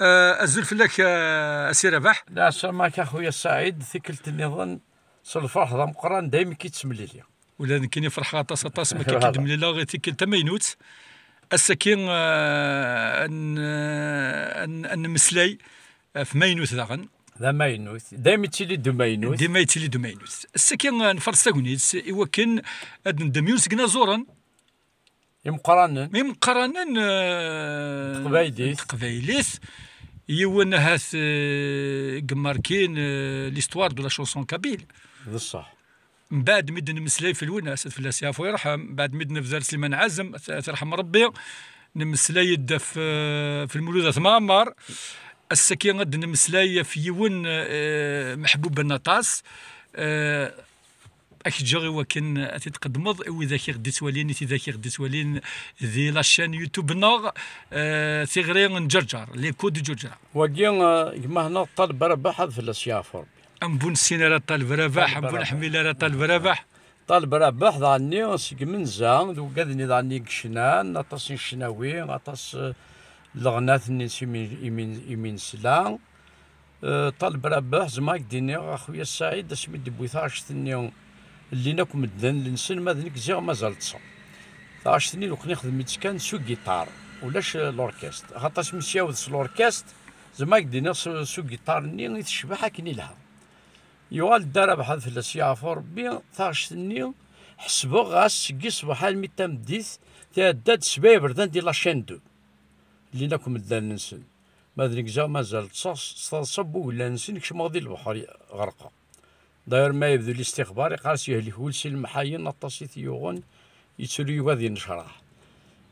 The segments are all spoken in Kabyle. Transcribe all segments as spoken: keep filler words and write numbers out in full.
Eh, azul fell-ak, eh, a Si Rabaḥ. Lɛeslama-k a xuya Saɛid, tikkelt nniḍen s lferḥ d ameqqran, daymi k-id-ttemlili. Ula d nekkini ferḥeɣ aṭas, aṭas, ma k-id-mlileɣ i tikkelt tamaynut. Ass-agi, eh, ad n-, eh, ad n-, ad nemmeslay ɣef maynut daɣen. D amaynut. Daymi yettili-d umaynut. Dima yettili-d umaynut. Ass-agi, eh, nferres tagnit i wakken ad neddem yiwen seg inaẓuren imeqqranen. Imeqqranen, eh, n teqbaylit. N teqbaylit. Yiwen ahat, eh, i imarkin, eh, l'histoire de la chanson kabyle. D ṣṣeḥ. Mbeɛd mi d-nemmeslay f Lwennas, ad fell-as yeɛfu yerḥem, mbeɛd mi d-nebder Sliman Ɛazem, ad t-, ad t-yerḥem Rebbi, nemmeslay-d ɣef, eh, f Lmulud At Mɛemmer. Ass-agi ad d-nemmeslay ɣef yiwen, eh, meḥbuben aṭas. Eh, Ad k-ǧǧeɣ i wakken ad t-id-tqeddmeḍ i widak i ɣ-d-ittwalin, i tidak i ɣ-d-ittwalin di la chaîne YouTube-nneɣ, eh, Tiɣri n Ǧerǧer, L'écho de Ǧerǧer. Wagi, eh, gma-hneɣ Ṭaleb Rabaḥ, ad fell-as yeɛfu Rebbi. Am bu nessin ara Ṭaleb Rabaḥ, am bu neḥmil ara Ṭaleb Rabaḥ. Ṭaleb Rabaḥ, daɣenni seg imenza, d ugad-nni daɣenni i yecnan, aṭas n ccnawi, aṭas, eh, n leɣnat-nni s imi, imi, imi nesla. Eh, Ṭaleb Rabaḥ, zemreɣ ad k-d-iniɣ, a xuya Saɛid, asmi d-tewwi taɣect-nni, llin akk medden, llan ssnen, ma d nekk ziɣ mazal ṭṭseɣ. Taɣect-nni d wakken ixdem-itt kan s ugiṭar, ulac, eh, l'orchestre. Axaṭer asmi s-yawed s l'orchestre, zemreɣ ad k-d-iniɣ s, s ugiṭar-nni i tecbeḥ akken ilha. Yuɣal Dda Rabaḥ ad fell-as yeɛfu Rebbi, taɣect-nni ḥesbeɣ ɣas seg ṣṣbeḥ almi d tameddit, tɛedda-d sebɛa iberdan di la chaîne deux. Llin akk medden-nsen. Ma d nekk ziɣ mazal ṭṭseɣ s, s taḍsa n wuglan-nsen, kecmeɣ di lebḥer, ɣerqeɣ. D'ailleurs, ma yebdu listixbar, iqqar-as yehlek wul si lemḥayen, aṭas i t-yuɣen, yettru yugi ad yennecraḥ.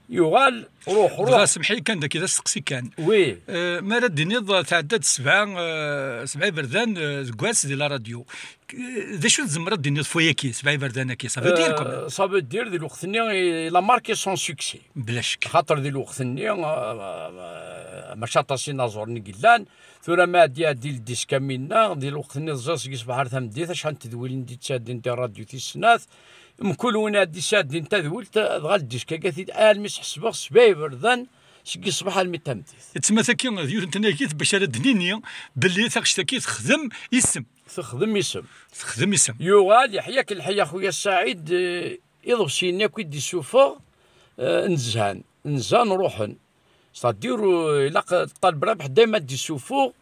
Yuɣal, ruḥ, ruḥ. Dɣa semḥ-iyi kan, dagi d asteqsi kan. Oui. Eh, ma ara d-tiniḍ, eh, tɛedda-d sebɛa, eh, sebɛa iberdan, eh, deg wass di la radio. Eh, d acu tzemreḍ ad d-tiniḍ f wayagi, sebɛa iberdan-agi? Ça veut dire, eh, quand même. Ça veut dire, di lweqt-nni, il a marqué son succès. Bla ccek. Xaṭer di lweqt-nni, eh, eh, mačči aṭas inaẓuren i yellan. Tura ma ɛeddi, ɛeddi ldisk am winna, di lweqt-nni teẓriḍ seg ṣṣbeḥ ar tameddit, acḥal n tedwilin d-yettɛeddin di ṛṛadyu tis snat, mkul win ad d-yesɛeddin tadwilt, dɣa ldisk-agi, almi s-ḥesbeɣ sebɛa iberdan seg ṣṣbeḥ almi d tameddit. Ttma-tagi d yiwet n tnagit bac ara d-nini belli taɣect-agi texdem isem. Texdem isem. Texdem isem. Yuɣal, yeḥya-k lḥya, a xuya Saɛid, eh, iḍebsiyen akk i d-isuffeɣ, eh, nezhan. Nezhan, ruḥen. C'est-à-dire, euh, ilaq Ṭaleb Rabaḥ dayma ad d-isuffeɣ,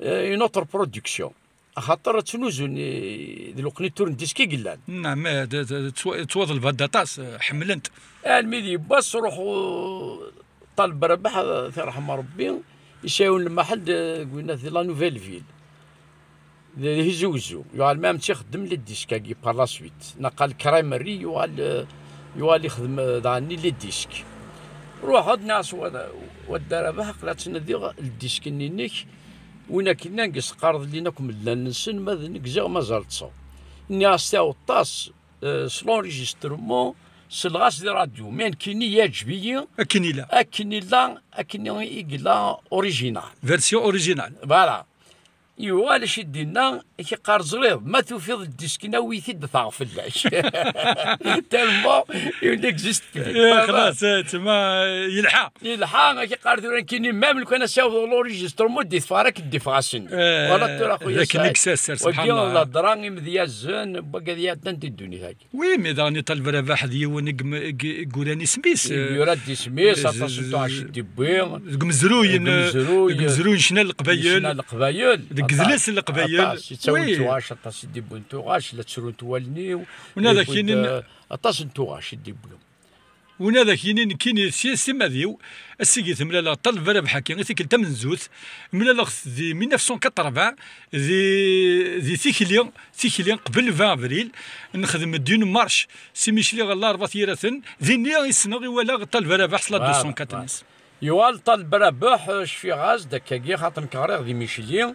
euh, une autre production. Axaṭer ttnuzun, eh, d lweqt-nni turen diski i yellan. Naam, eh, d, d, d, ttwa-, ttwaḍelba-d aṭas, eh, ḥemmlen-t. Almi d yiwwas, ruḥ, uh, Ṭaleb Rabaḥ, eh, ad t-yerḥem Rebbi, yesɛa yiwen lmaḥel de, deg winna di la Nouvelle Ville. D, d Tizi Wezzu. Yuɣal même tt-ixeddem les disques-agi par la suite. Naqal Kramer-i yuɣal, eh, yuɣal ixdem, eh, daɣen les disques. Ruḥeɣ-d nniɣ-as wa, wa Dda Rabaḥ, aql-aɣ ttnadiɣ ldisk-nni-inek, win akken nnan deg-s qqareḍ llin akk medden-nsen, ma d nekk ziɣ mazal ṭṭseɣ. Nniɣ-as tiweṭṭas, eh, s l'enregistrement, selleɣ-as di radio, mais nekkini yeɛǧeb-iyi akken ila. Akken ila, akken i yella original. Version originale. Voilà. Yuɣal acu i d-yenna, ak-iqqar ẓriɣ, ma tufiḍ ldisk-nni awi-t-id taɣ fell-ak. Tellement il n'existe plus. Eh, xlaṣ, eh, tma, yelḥa. Yelḥa, ak-iqqar tura nekkini, même lukan ad s-yaweḍ l'enregistrement, d-iffeɣ ara k-d-iffeɣ ass-nni. Eh, wala tura, a xuya Saɛid. Wagi, subḥan Allah, lhedra, imedyazen, wagad iɛeddan di ddunit-agi. Oui, mais daɣen Ṭaleb Rabaḥ d yiwen i yem-, i y-, i yuran isem-is. I yura-d isem-is, eh, aṭas n tuɣac i d-yewwi. Deg umezruy n, deg umezruy, deg umezruy n ccna n Leqbayel. Ccna n Leqbayel. Deg yidles n Leqbayel. Aṭas, yettawin tuɣac, aṭas i d-yewwin tuɣac, la ttrunt wallen-iw. Win ad ak-yinin, aṭas n tuɣac i d-yewwi. Win ad ak-yinin nekkini si, si mad-iw, ass-agi temlaleɣ Ṭaleb Rabaḥ-agi i tikkelt tamenzut, mlaleɣ-t di mille neuf cent quatre-vingts, di, di tikli, tikli qbel le vingt avril, nexdem-d une marche, si Micli ɣer Larebɛa n Yiraten, dinni i ssneɣ i walaɣ Ṭaleb Rabaḥ s la deux cent quatre-vingts. Voilà, voilà. Yuɣal Ṭaleb Rabaḥ, eh, cfiɣ-as-d akkagi, xaṭer nekk ɣriɣ di Micli.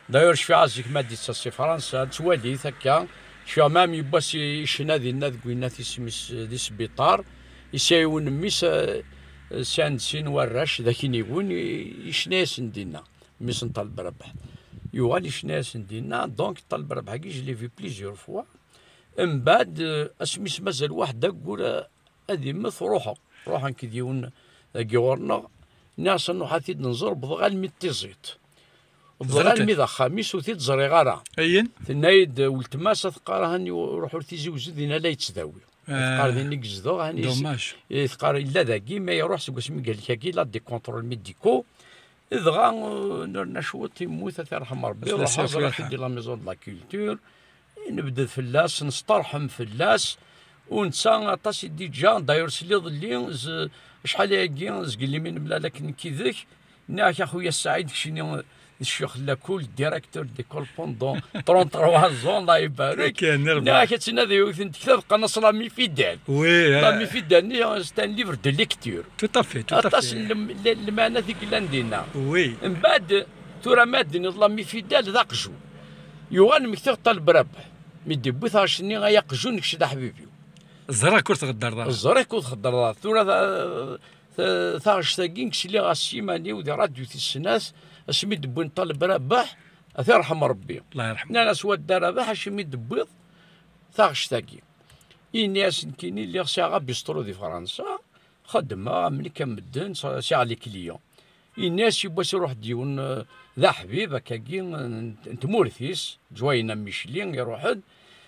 D'ailleurs, cfiɣ-as zik ma d-yettas si Fransa, ad twali-t akka. Cfiɣ ma am yiwwas i, i ccna dinna deg winna tisem-is di sbiṭar. Yesɛa yiwen mmi-s, eh, sɛan-d sin warrac, d akiniwen, i, icna-yasen dinna. Mmi-s n Ṭaleb Rabaḥ. Yuɣal icna-yasen dinna, donc Ṭaleb Rabaḥ-agi, je l'ai vu plusieurs fois. Mbeɛd, eh, asmi s-mazal waḥed aggur, eh, ad immet, ruḥeɣ. Ruḥeɣ nekk d yiwen dagi ɣur-neɣ, Nniɣ-as: "Nruḥ ad t-id-nẓer." Wwḍeɣ almi d tiẓiṭ. Wwḍeɣ almi d axxam-is, ur t-id-ẓriɣ ara. Ayen? Tenna-yi-d weltma-s, ad teqqar: "Ahan, ruḥ ur tizi wezzu, dinna la yettdawi." Teqqar: "Din i yezdeɣ, ahan." Teqqar: "Illa dagi, ma iruḥ seg wasmi i ihelk-agi, la des contrôles médicaux." Dɣa, eh, nerna cwiṭ, immut, ad t-irḥem Rebbi. Ruḥeɣ ẓriɣ-t-id di la maison de la culture. Nebded fell-as, nesṭerḥem fell-as, u netta aṭas i d-iǧǧa. D'ailleurs, sliḍ-lli, z-, acḥal ayagi, zgelli mi nemlal akken nekk yid-k, nniɣ-ak: "A xuya Saɛid, keččini d ccix n lakul, directeur d'école pendant trente-trois ans, Allah ibarek." Nniɣ-ak: "Ad tinadi yiwet n tektabt, qqaren-as L'ami fidèle." Oui, l'ami fidèle-nni, c'est un livre de lecture. Tout à fait, tout à fait. Aṭas n lem-, le-, lmeɛnat i yellan dinna. Oui. Mbeɛd, tura ma d-tiniḍ l'ami fidèle d aqjun. Yuɣal mmektiɣ Ṭaleb Rabeḥ. Mi d-iwwi taɣect-nni: "Ay aqjun, kečč d aḥbib-iw." Ẓriɣ-k ur tɣeddreḍ ara. Ẓriɣ-k ur tɣeddreḍ ara. Tura ta-, ta-, taɣect-agi nekk sliɣ-as s yiman-iw di radyu tis snat, asmi d-wwin Ṭaleb Rabeḥ, ad t-irḥem Rebbi. Allah yerḥem. Nnan-as: "Wa Dda Rabeḥ, acimi d-tewwiḍ taɣect-agi?" Ini-as: "Nekkini lliɣ sɛiɣ abistru di Fransa, xeddmeɣ am nekk am medden, sɛiɣ les clients." Ini-as: "Yiwwas iruḥ-d yiwen, eh, d aḥbib akkagi n, n tmurt-is, Ǧwayna Micli, iruḥ-d,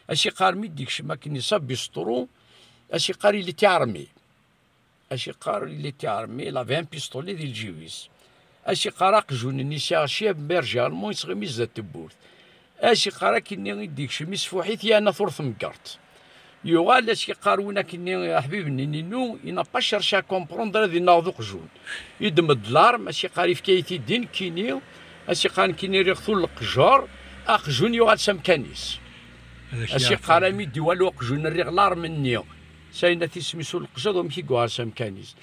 as-iqqar mi d-ikcem akken s abistru, as-iqqar il était armé." As-iqqar il était armé, il avait un pistolet di lǧib-is. As-iqqar: "Aqjun-nni sɛiɣ cib berger allemand, yettɣimi zdat tewwurt." As-iqqar: "Akkenni i d-ikcem, isfuḥ-it yerna tura temgerḍt." Yuɣal as-iqqar win akkenni, aḥbib-nni-inu, il n'a pas cherché à comprendre, ad inaɣ d uqjun. Yeddem-d l'arme, as-iqqar: "Yefka-yi-t-id i nekkini." As-iqqar: "Nekkini riɣ-t ur leqjer, aqjun yuɣal s amkan-is." As-iqqar: "Ami d-iwala uqjun, rriɣ l'arme-nni s ayennat isem-is ur leqjer, d wamek i yuɣal s amkan-is."